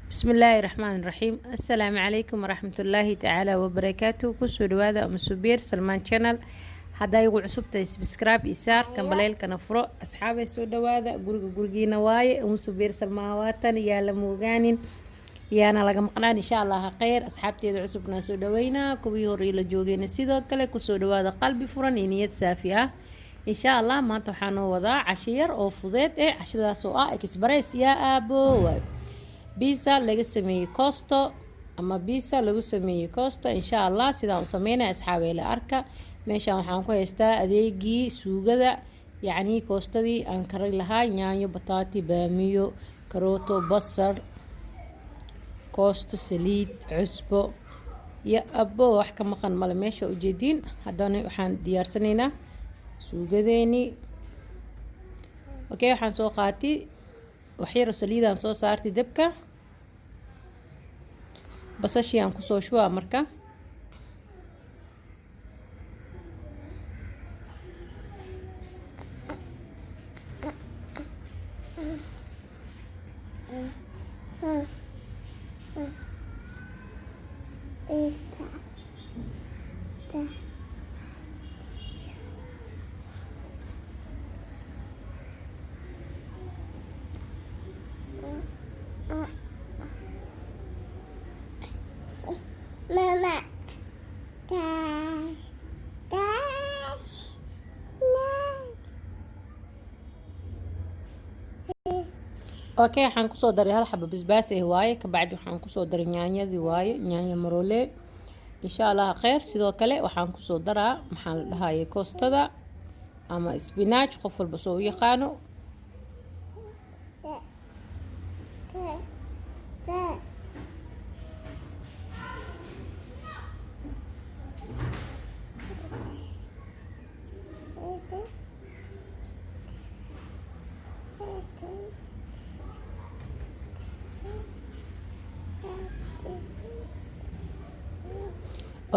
Bismillaahi Raxmaani Raxiim. Assalaamu calaykum waraxmatullaahi tacaala wabarakaatu. Kusoo dhawaada Umu Subeer Salmaan Channel. Haddaa igu cusubtahay, subscribe isaar, gambaleelkana furo. Asxaabay, soo dhawaada. Guriga gurigiina waaye. Umu Subeer Salmaan waatan, yaa la moogaanin, yaana laga maqnaan, insha Allah kheyr. Asxaabteeda cusubnaa soo dhaweynaa, kuwii horey la joogayna sidoo kale kusoo dhawaada qalbi furan iyo niyad saafi ah, insha Allah. Maanta waxaa noo wadaa casho yar oo fudeed cashadaas oo ah express yaa aabo waay, pizza laga sameeyey koosto ama pizza lagu sameeyey koosto, insha Allah. Sidaan u sameynaya, asxaabeyle, arka. Meeshaan waxaan ku haystaa adeegii suugada, yacnii koostadii aan karin lahaa: yaanyo, bataati, baamiyo, karooto, basar, koosto, saliid, cusbo iyo abo. Wax ka maqan male meesha, ujeediin. Haddana waxaan diyaarsanaynaa suugadeenii. Okay, waxaan soo qaatay waxyaro saliidaan soo saartay dabka, basashii aan kusoo shubaa marka. Mama. Dash. Dash. Nine. Okay, waxaan kusoo daray hal xabo basbaas waaye. Kabacdi waxaan kusoo daray yaanyadii waaye, yaanyo maroole, insha Allah kheyr. Sidoo kale waxaan kusoo daraa, maxaa la dhahaye, koostada ama spinach, qof walba soo u yaqaano. Da. Da. Da.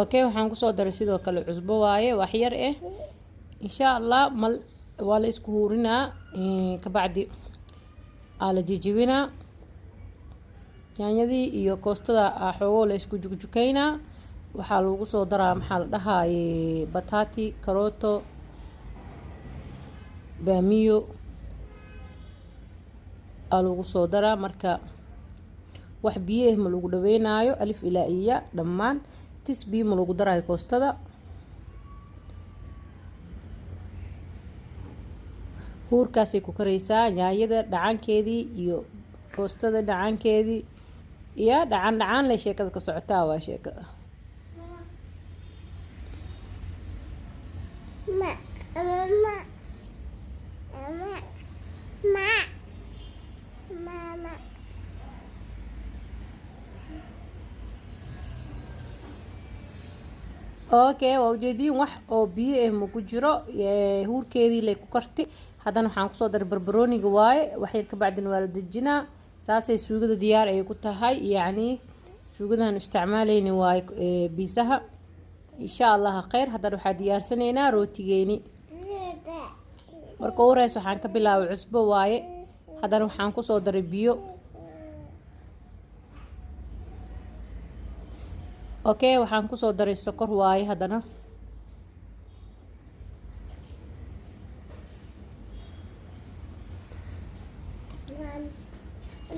Okay, waxaan kusoo daray sidoo kale cusbo waaye, wax yar insha Allah. Mal waa la isku huurinaa, kabacdi aa la jijibinaa yaanyadii iyo koostada. Aa xoogoo la isku jukjukaynaa. Waxaa lagu soo daraa, maxaa la dhahaaye, bataati, karooto, baamiyo aa lagu soo daraa. Marka wax biyo ma lagu dhaweynaayo, alif ilaa iya dhammaan tis biyo ma lagu daraayo koostada. Huurkaasay ku karaysaa yaanyada dhacaankeedii iyo koostada dhacaankeedii iyo dhacaan dhacaan leh. Sheekada ka socotaa waa sheekada. Ma. Ma. Ma. Ma. Mama. Okay, waa ujeediin, wax oo biyo ma ku jiro, huurkeedii lay ku karti. Haddana waxaan kusoo daray barbarooniga waaye, waxyar ka bacdina waa la dejinaa. Saasay suugada diyaar ay ku tahay, yacni suugadan isticmaaleyni waaye biisaha, insha Allah kheyr. Haddana waxaa diyaarsanaynaa rootigeeni. Marka ugu horeysa waxaan ka bilaabay cusbo waaye. Haddana waxaan kusoo daray biyo. Okay, waxaan kusoo daray sokor waaye haddana.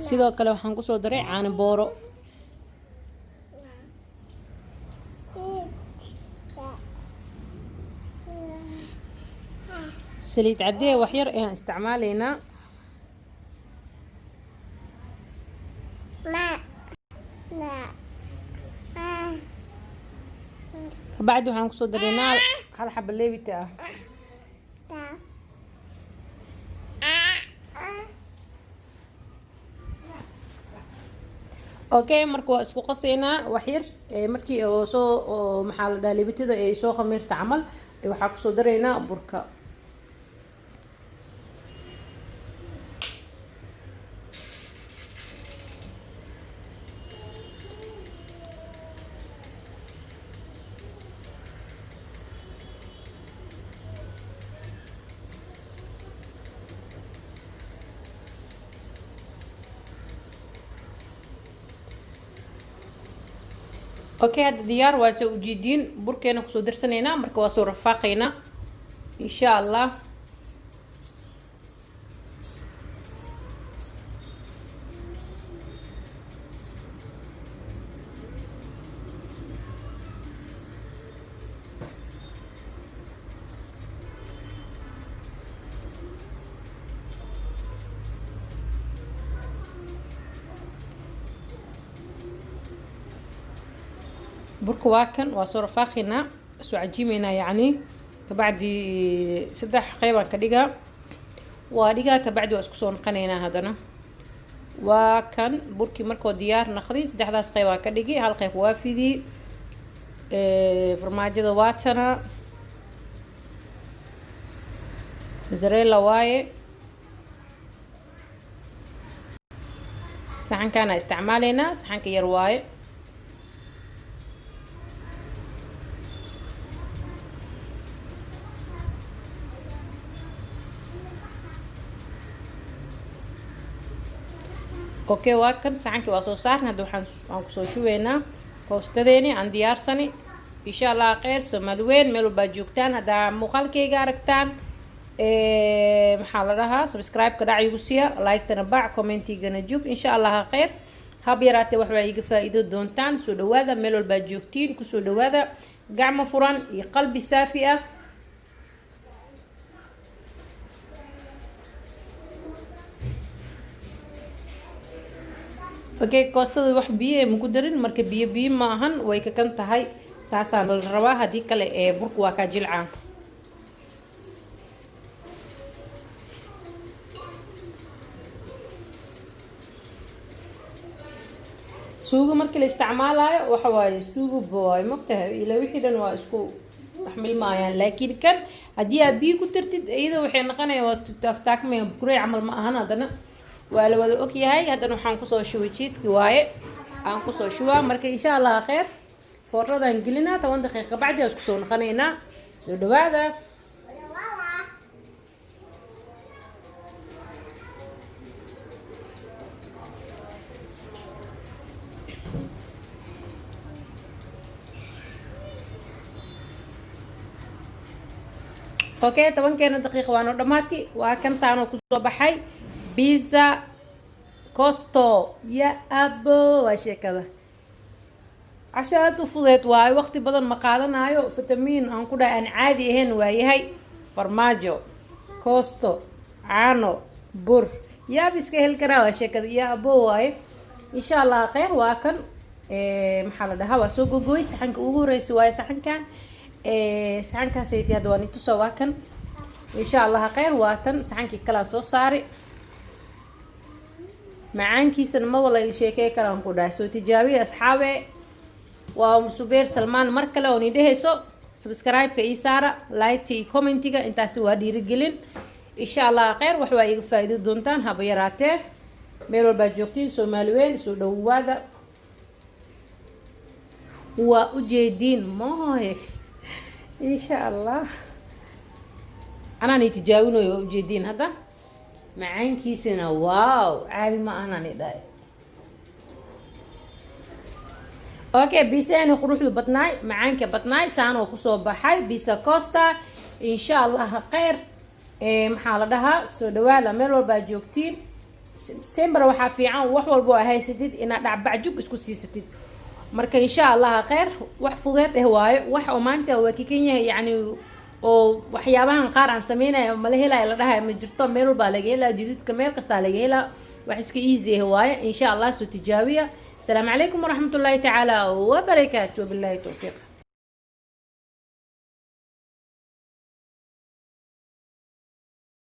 Sidoo kale waxaan kusoo daray caano booro. Saliid caddee wax yar ayaan isticmaalaynaa. Ma. Na. Ah. Kabacdi waxaan kusoo daraynaa hal xaba leebita ah. Da. Ah. Ah. Okay, marka waa isku qasaynaa wax yar. Markii oo soo oo maxaa la dhahaa, leebitada ay soo khamiirta camal, waxaa kusoo daraynaa burka. Okay, hadda diyaar waa, soo ujeediin. Burkeena kusoo darsanaynaa, marka waa soo rafaaqaynaa insha Allah. Burka waa kan, waa soo rafaaqaynaa, soo cajiimaynaa yacni. Kabacdi saddex qeybaan ka dhigaa, waa dhigaa, kabacdi waa isku soo noqonaynaa haddana. Waa kan burkii markoo diyaar naqday, saddexdaas qeybaan ka dhigi, hal qeyb waa fidii. Farmaajada waatana, mozzarella waaye. Saxankaana isticmaalaynaa, saxanka yar waaye. Okay, waa kan saxankii, waa soo saarna. Hadda waxaan aan kusoo shubeynaa koostadeeni aan diyaarsani insha Allah. Kheyr, Soomaali weyn meel walbaa joogtaan, haddaa muuqaalkayga aragtaan, maxaa la dhahaa, subscribe-ka dhac igu siya, like-tana bac, commentigana jug insha Allah. Kheyr hab yaraatee wax baa iga faa'iido doontaan. Soo dhawaada meel walbaa joogtiin, kusoo dhawaada gacmo furan iyo qalbi saafi ah. Okay, koostada wax biyo ee maku darin, marka biyo biyo ma ahan, way kakan tahay. Saasaa la rabaa, haddii kale ee burku waa kaa jilcaa. Suugo markii la isticmaalayo waxa waaye suugo boy, mogtahay, ilaa wixii dhan waa isku wax milmaayaan, laakiin kan haddii aad biyo ku tartid iyadoo waxay noqonayaan waa taagtaagmaya, bukurey camal ma ahan. Haddana waa la wada og yahay. Haddana waxaan kusoo shubay cheese-ki waaye, aan kusoo shubaa. Marka insha Allah kheyr, foornadan gelinaa 10 daqiiqa, bacdi aan isku soo noqonaynaa. Soo dhawaada. Okay, 10-keena daqiiqa waa noo dhamaati. Waa kan saanoo kusoo baxay pizza costo ya abo. Waa sheekada casho aad u fudeed waayo, waqti badan ma qaadanayo. Fitamiin aan ku dhahay aan caadi ahayn waayahay. Farmaajo, costo, caano, bur, yaab iska heli karaa. Waa sheekada ya abo waaye insha Allah kheyr. Waa kan, maxaa la dhahaa, waa soo gogoy. Saxanka ugu horeysa waaye saxankan, saxankaasaytii hadda waa nitusa. Waa kan insha Allah kheyr. Waa tan saxankii kalaan soo saari. Macaankiisana maba laga sheekey karaan ku dhahay. Soo tijaabiya asxaabe. Waa Subeer Salmaan mar kale oo nidhehayso subscribe-ka ii saara, like-ta iyo commentiga, intaasi waa dhiirigelin insha Allah kheyr. Wax waa iga faa'iido doontaan haba yaraatee. Meel walbaad joogtiin, Soomaali weyn, soo dhawaada. Waa ujeediin mooye insha Allah, anaan tijaabinayo, waa ujeediin hadda macaankiisana. Wow, caadi ma ahanaan dhahay. Okay, bisaani quruxdu badnaay, macaanka badnaay, saanoo kusoo baxay pizza costa insha Allah kheyr. Maxaa la dhahaa, soo dhawaada meel walbaa joogtiin. Sembra waxaa fiican wax walbo aa haysatid inaad dhacbacjug isku siisatid. Marka insha Allah kheyr, wax fudeed eh waayo, wax oo maanta waa kikan yahay yacni, oo waxyaabahan qaar aan sameynayo mala helayo la dhahayo ma jirto. Meel walbaa laga helaa, jididka meel kastaa laga helaa. Wax iska easy ah waaye insha Allah. Soo tijaabiya. Asalaamu calaykum waraxmatullaahi tacaala wabarakaatu, wabillahi towfiiq.